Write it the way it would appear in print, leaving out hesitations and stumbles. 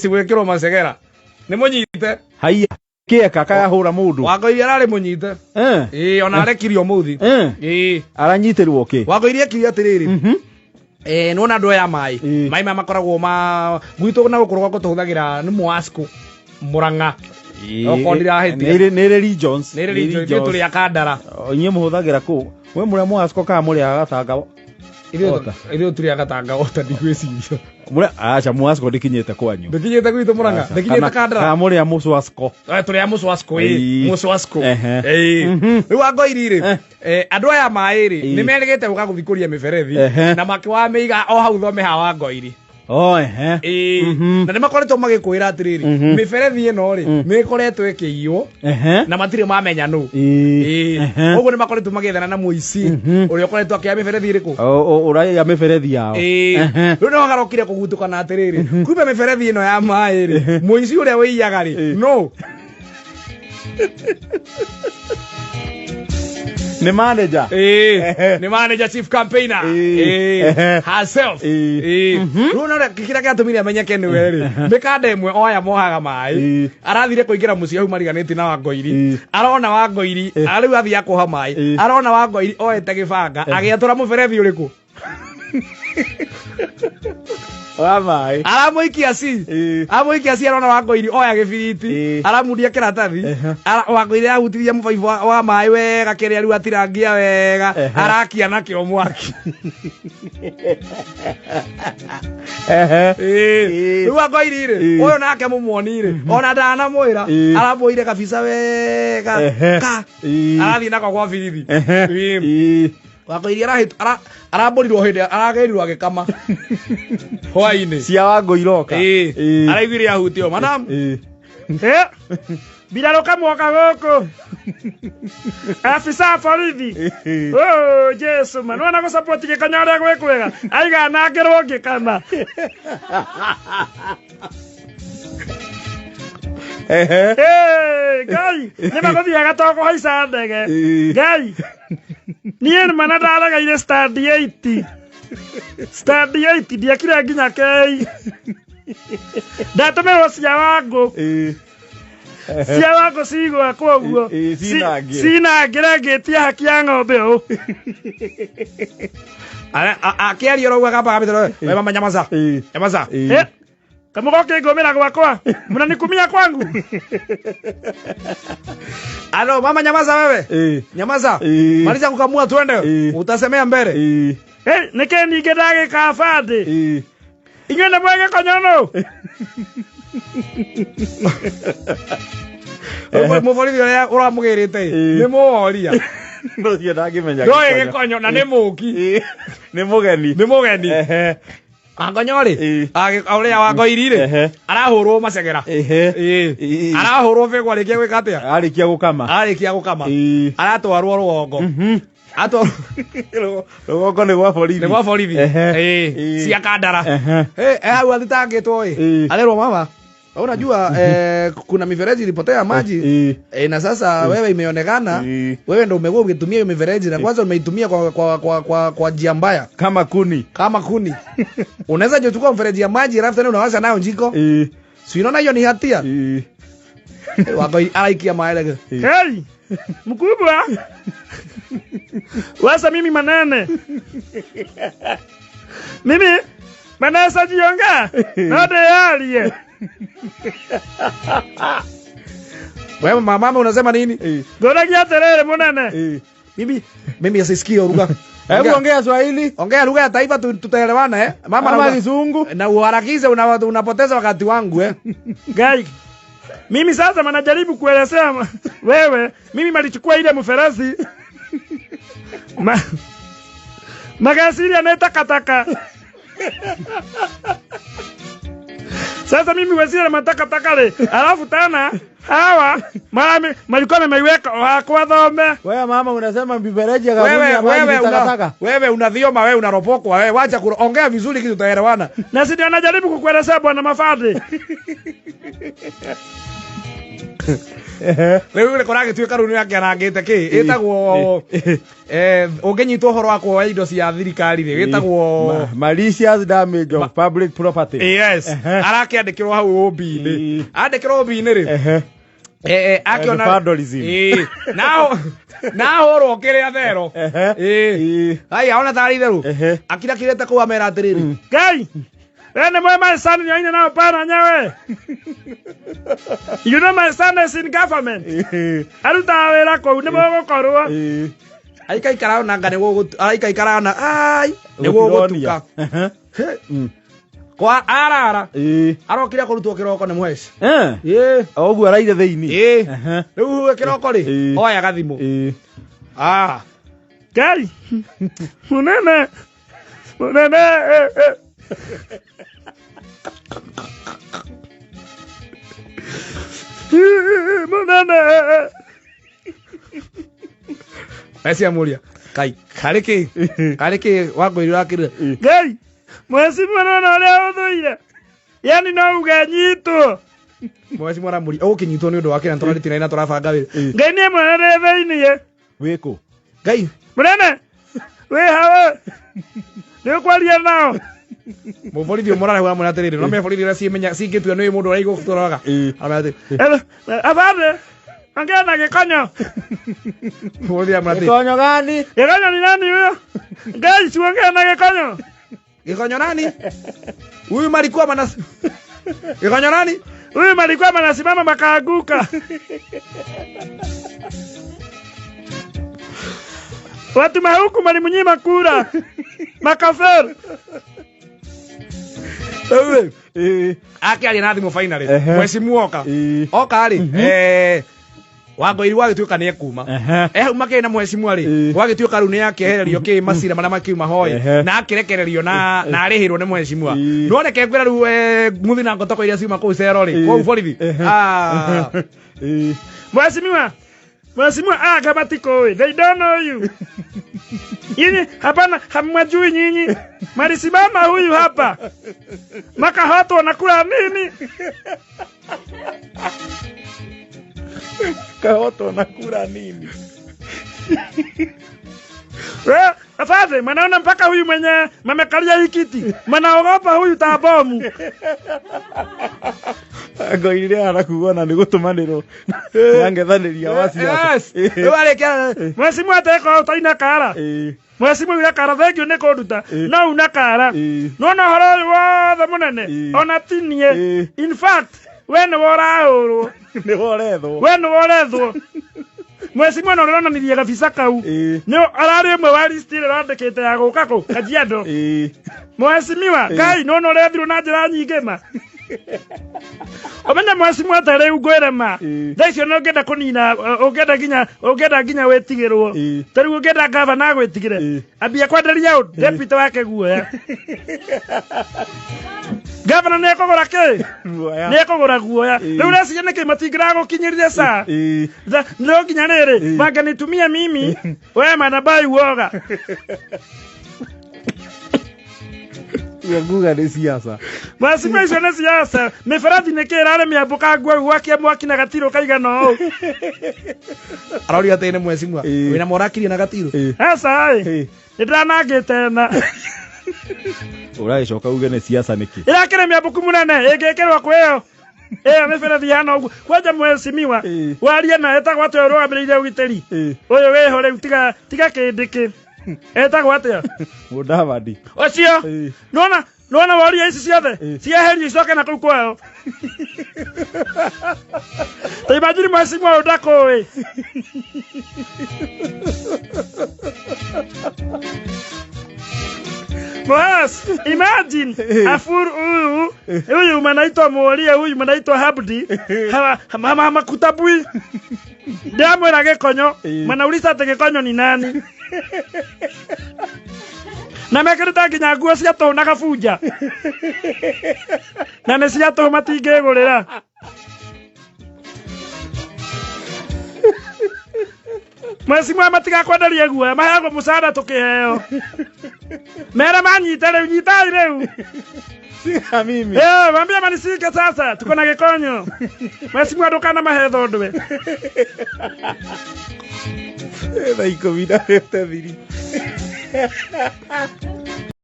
Gwĩkĩrwo macegera nĩ mũnyite. Haiya, kĩeka kayahũra mũndũ. Wangoiria ararĩ mũnyite. Ĩĩ, ona arekirio ũmũthĩ. Ĩĩ. Aranyitĩrwo kĩ? Wangoiria ekire atĩrĩrĩ, nĩwona andũ aya maĩ, maĩ maya makoragwo ma gwitũ na gũkũ rũgongo tũhũthagĩra nĩ Mwasco Mũrang'a, okorwo ndirahĩtia. Nĩ ĩrĩ regions. Nĩ ĩrĩ region, ithuĩ tũrĩ a Kandara. O, inyuĩ mũhũthagĩra kũ? We mũrĩa Mwasco kana mũrĩ a Gatanga? Water. Ithuĩ tũrĩ a Gatanga Water, ndigwĩciria. Mũrĩa aca Mwasco ndĩkinyĩte kwanyu. Ndĩkinyĩte gwitũ Mũrang'a, ndĩkinyĩte Kana- Kandara. Kana mũrĩ a Mũswasco. Tũrĩ a Mũswasco, ĩĩ. Mũswasco. Ehe. Ĩĩ. Rĩu Wangoiri rĩ, andũ aya maĩ rĩ, nĩ merĩgĩte gũka gũthikũria mĩberethi na makĩwamĩiga o hau thome ha Wangoiri. Oh, ehe. Ĩĩ. Na nĩ makoretwo magĩkwĩra atĩrĩrĩ, mĩberethi ĩno rĩ, nĩ ĩkoretwo ĩkĩiywo na matirĩ mamenya nũ. Ĩĩ. Ĩĩ. Ũguo nĩ makoretwo magĩethana na mũici ũrĩa ũkoretwo akĩoya mĩberethi ĩrĩkũ. Ũraiya mĩberethi yao. Ĩĩ. Rĩu nĩho harokire kũgutũkana atĩrĩrĩ, kumbe mĩberethi ĩno ya maĩ rĩ, mũici ũrĩa wĩiyaga rĩ, no Nĩ manager. Ĩĩ, nĩ manager, chief campaigner. Ĩĩ. Ĩĩ, herself. Ĩĩ. Ĩĩ. Rĩu ona ũrĩa kĩrĩa gĩatũmire amenyeke nĩwe rĩ, mĩkanda ĩmwe o aya mohaga maĩ, arathire kũingĩra mũciĩ hau mariganĩtie na Wangoiri, arona Wangoiri rĩu athiĩ kuoha maĩ, arona Wangoiri oete gĩbanga agĩatũra mũberethi ũrĩkũ. Wa maĩ. Aramũikia ci. Amũikia ci, arona Wangoiri oya gĩbiriti, aramundia kĩratathi. Wangoiri ahutirie mũbaibũ wa maĩ wega, kĩrĩa rĩu atirangia wega, arakia nakĩo mwaki. Ehe. Rĩu Wangoiri rĩ, ũyũ nake mũmuoni rĩ, ona ndanamwĩra, aramwoire kabisa wega, ka arathiĩ nako gwa birithi. Ehe. Ĩĩ. Wangoiri arambũrirwo hĩndĩ aragĩrirwo agĩkama hwainĩ. Cia Wango iroka. Ĩĩ. Araiguire ahutio madam. Mbirarũ kamwoka gũkũ, afisa borithi. Oh, Jesu ma nĩwona gũcapoti gĩkonyo ũrĩa gwĩ kwega aiganangĩrwo ngĩkama. Ehe. Hey, Ngai nĩ magũthiaga to kũhaica ndege. Ngai, niĩ nĩ mana ndaregeire stand 8, stand 8 ndiekire nginya kei ndatũmĩrwo cia Wangũ. Cia Wangũ cigwakwo ũguo. Ĩĩ, cinangĩre. Cinangĩre ngĩtia haki ya ng'ombe ũũ. Akĩaria ũrauga gamba gambĩtĩra we mama, nyamaza. Nyamaza. Eh, kamũgoke ngũmĩra gwakwa mnanikumia kwangu. Alo mama, nyamaza wewe. Nyamaza. Maliza kukamua twende. Utasemea mbele. Hey, nĩkĩ ningĩ ndagĩka bandĩ? Inyuĩ nĩ mwĩ gĩkonyono. Mũborithi ũrĩa ũramũgĩrĩte nĩ mũworia. Ũcio ndangĩmenya. Ndoĩ gĩkonyo. Gĩkonyo na nĩ mũki. Ĩĩ. Nĩ mũgeni. Nĩ mũgeni. Wangonyo rĩ, ũrĩa Wangoiri rĩ, arahũrwo macegera. Ehe. Ĩĩ. Arahũrwo bĩgwa rĩkia gwĩka atĩa? Arĩkia gũkama. Arĩkia gũkama aratwarwo rũgongo. Atwarwo Rũgongo nĩ gwa borithi. Nĩ gwa borithi. Ehe. Ĩĩ. Cia Kandara. Eh, hau athitangĩtwo ĩ, arerwo, mama, unajua kuna mifereji ilipotea maji, na sasa wewe imeonekana wewe ndo umekuwa ukitumia hiyo mifereji, na kwanza umeitumia kwa njia mbaya. Kama kuni. Kama kuni. Unaweza jichukua mfereji ya maji alafu tena unawasha nayo jiko? Si unaona hiyo ni hatia? Wako araikia maele. Hey, mkubwa wasa, mimi manene mimi manesa jionga no ndĩyarie. Wewe mama, unasema nini? Ngũragia atĩrĩrĩ mũnene. Mimi sisikii lugha. Hebu ongea Swahili. Ongea lugha ya taifa tutaelewana, eh. Mama, Ama Kizungu. Na uharakize, unapoteza wakati wangu, eh. Ngai, mimi sasa manajaribu kuelezea wewe, mimi malichukua ile mferezi magasiria nĩ takataka. Sasa mimi waziri matakataka rĩ, alafu tena hawa mami malikuwa memeiweka wakwa thome. Wewe mama unasema mifereji ya Wewe kampuni ya maji wewe ni una, takataka. wewe unathioma, wewe unaropokwa, wewe wacha ongea vizuri kitu tutaelewana. Na si ndio najaribu kukuelezea, bwana Mafadhi. Rĩu rĩ kũragĩtuĩka rĩu nĩ akĩarangĩte kĩ ĩtagwo ũngĩnyitwo ũhoro wa kuoya indo cia thirikari rĩ wĩtagwo Malicious damage of public property. Yes. Arakĩandĩkĩrwo hau ũmbi-inĩ. Andĩkĩrwo ũmbi-inĩ rĩ, akiona And vandalism. Na ahũrwo kĩrĩa thero. Ai aona tarĩ itherũ. Akirakirĩte kũu amera atĩrĩrĩ. Ngai, we nĩ mwe my son nĩ aine nao pana nyawe. You know my son is in government. Arutaga wĩra kũu nĩ mũgũkorwo. Aikaikara ona nga nĩ gũgũtu araikaikara ona ai nĩ gũgũtuka. Kwa arara arokire kũrutwo kĩroko nĩ mũheci. O ũguo araire thĩinĩ. Rĩu kĩroko rĩ oya gathimũ. Ah. Ngai, mũnene, mũnene. Mũnene. Eci amuria kai karĩ kĩ karĩ kĩ wangũirĩ ũrakĩrire. Ngai, mwecimu nona ũrĩa ũthũire. Yani no uge nyitwo. Mwecimu aramũria ũgũkĩnyitwo nĩ ũndũ wa kĩrĩa tũrarĩtira na tũrabanga wĩra. Ngai nĩ mũnene ndĩ thĩiniĩ. Wĩkũ? Ngai. Mũnene, wĩ hawe. Nĩ ũkwaria nao. Mũborithi ũmwe ũrarehwo amwĩra atĩrĩrĩ, no me borithi ũrĩa ciĩmenya cingĩtua nĩ mũndũ ũrĩa igũtũroga. Aramwĩra atĩrĩ, Abande, ongea na gĩkonyo. Mũborithi aramwĩra atĩrĩ, Gĩkonyo gani? Gĩkonyo ni nani huyo? Ngai, siongea na gĩkonyo. Gĩkonyo nani? Huyu malikuwa mana Gĩkonyo nani? Huyu malikuwa manasimama makaanguka. Watu mahuku malimnyima kura. Makafel. Rĩu rĩ, akĩaria na thimũ finally. Mwecimu oka. Oka rĩ, Wangũiri gwagĩtuĩka nĩ ekuma. Hau makĩrĩ na mwecimu rĩ, gwagĩtuĩka rĩu nĩ akĩehererio kĩ macira marĩa makiuma hoi na akĩrekererio na arĩhĩrwo nĩ mwecimua. No reke ngwĩre rĩu nguthi na ngotoko iria ciuma kũu cero rĩ, kũu borithi. Mwecimiwa, mwecimiwa aka matikũĩ. They don't know you. Nyinyi hapana, hamwajui nyinyi. Malisimama huyu hapa. Makahotwo na kura nini? Kahotwo na kura nini? Afadhali manaona mpaka huyu mwenye mamekalia hii kiti manaogopa huyu ta bomu. Ngoire arakuga na nĩ gũtũmanĩrwo nyangethanĩria wa siasa. Yes. Rĩu arĩkia Mwecimu ateko utaina kara. Mwecimu una kara thank you nĩ kũnduta. No una kara. Nona ũhoro ũyũ wothe mũnene ona tinie. In fact we nĩwe ũrahũrwo. Nĩwe ũrethwo. We nĩwe ũrethwo. Mwecimu ona ũronanirie gabica kau. Nĩ ararĩ ũmwe wa list ĩrĩa ũrandĩkĩte ya gũka kũ Kajiado. Mwecimiwa Ngai nona ũrethirwo na njĩra nyingĩ ma. Ũmenye mwecimu ata rĩu ngwĩre ma. Thaa icio nĩ ũngĩenda kũnina, ũngĩenda nginya wĩtigĩrwo. Ta rĩu ũngĩenda gavana agwĩtigĩre. Ambia kwenderia ũ deputy wake guoya. Gavana nĩ ekũgũra kĩ? Nĩ ekũgũra guoya. Rĩu ũreciria nĩkĩ matingĩragũkinyĩrire saa? No nginya rĩrĩ, mangĩnitumia mimi, we manabai uoga. Nguga nĩ siasa. Macimba icio nĩ siasa. Mĩberethi nĩ kĩ ĩrarĩ mĩambũkangu hau gwakia mwaki na gatirũ kaigana ũũ. Aroria atĩ nĩ mwecimua. Wĩna morakirie na gatirũ. Aca ĩ. Nĩ ndĩranangĩte na. Ũragĩcoka uge nĩ siasa nĩkĩ? Ĩrakĩrĩ mĩambũku mũnene ĩngĩkĩrwo kwĩ ĩyo. Ĩyo mĩberethi ihana ũguo. Kwanja mwecimiwa. Warie na etagwo atĩa ũrũgamĩrĩire ũgitĩri? Ũyũ wĩho rĩu tiga kĩndĩ kĩ. Etagwo atĩa? Mũdavadi. Ũcio. Nona nona woria ici ciothe cieherio icoke na kũu kwao. Ta imagine mwecimiwa ũyũ ndakũĩ. Boss, imagine afur huyu huyu manaitwa Muoria, huyu manaitwa Habdi makutabui ndamwĩra gĩkonyo manauliza atĩ gĩkonyo ni nani na mekĩrĩte nginya nguo cia tũhũ na gabunja na nĩ cia tũhũ matingĩgũrĩra. Mheshimiwa matigakwenderie guoya, maheagwo mũcara tũkĩheo. Mere manyite rĩu, nyitai rĩu. Shika mimi. Eh, waambie manisike sasa, tuko na gĩkonyo. Mheshimiwa ndũkana mahe thondwe. Thaa 13.